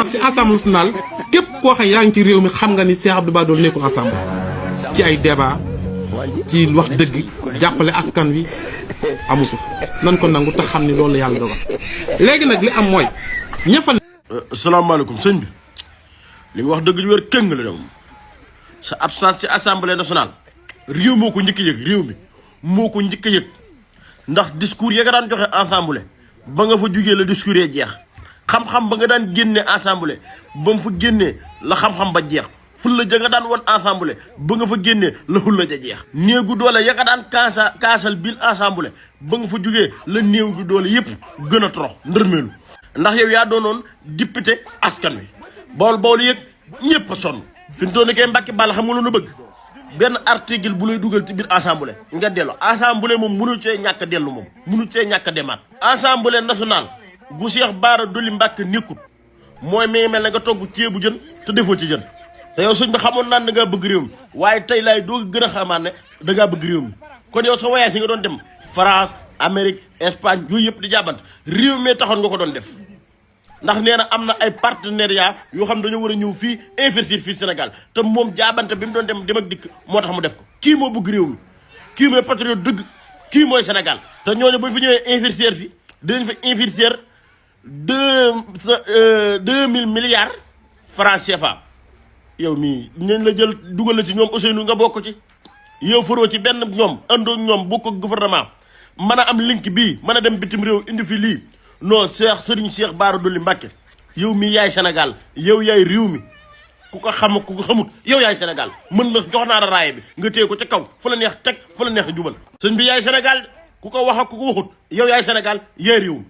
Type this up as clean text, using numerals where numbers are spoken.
absence ci assemblée nationale képp koo xam yaa ngi ci réew mi xam nga ni Cheikh Abdou Bara Dolly nekkul assemblée ci ay débat ci wax dëgg jàppale askan wi amu ko fi nan ko nangu te xam ni loolu yàlla dogal léegi nag li am mooy ñëfal. salaamaaleykum sëñ bi li nga wax dëgg ju wér këng la dem sa absence ci assemblée nationale réew moo ko njëkk a yëg réew mi moo ko njëkk a yëg ndax discours ya nga daan joxe assemblée ba nga fa jugee la discours yee jeex xam-xam ba nga daan génne assemblée ba mu fa génnee la xam-xam ba jeex fulla ja nga daan won assemblée ba nga fa génnee la fulla ja jeex néegu doole ya nga daan kaasal biir assemblée ba nga fa jugee la néew gi doole yëpp gën a torox ndërmeelu ndax yow yaa doonoon député askan wi Bawol yëg ñëpp a sonn fi mu toll nii kay Mbàkke Balla xam nga lu nu bëgg benn article bu lay dugal ci biir assemblée nga dellu assemblée moom mënu cee ñàkk a dellu moom mënu cee ñàkk a demaat assemblée nationale gu Cheikh Bara Dolly Mbacké nekkut mooy mi mel ne nga togg ceebu jën te defoo ci jën te yow sëñ bi xamoon naan da ngaa bëgg réew mi waaye tey laay doo gën a xamaat ne da ngaa bëgg réew mi kon yow sa voyage yi nga doon dem France Amérique Espagne yooyu yëpp di jàbbant réew mi taxoon nga ko doon def ndax nee na am na ay partenariat yoo xam dañoo war a ñëw fii investir fii Sénégal te moom jaabante bi mu doon dem ak dikk moo tax mu def ko kii moo bëgg réew mi kii mooy patriote dëgg kii mooy Sénégal te ñooñu bu fi ñëwee investir fi dinañ fa investir 2000 milliards francs CFA yow mii ñeen la jël dugal la ci ñoom Ousseynou nga bokk ci yow faroo ci benn ñoom andoo ñoom bokk ak gouvernement mën a am link bii mën a dem bitim réew indi fi lii non Serigne Cheikh Bara Dolly Mbacké yow mii yaay Sénégal yow yaay réew mi ku ko xam ku ko xamut yow yaay Sénégal mën la jox naa la raaya bi nga téye ko ca kaw fu la neex teg fu la neex jubal sëñ bi yaay Sénégal ku ko wax ak ku ko waxut yow yaay Sénégal yaay réew mi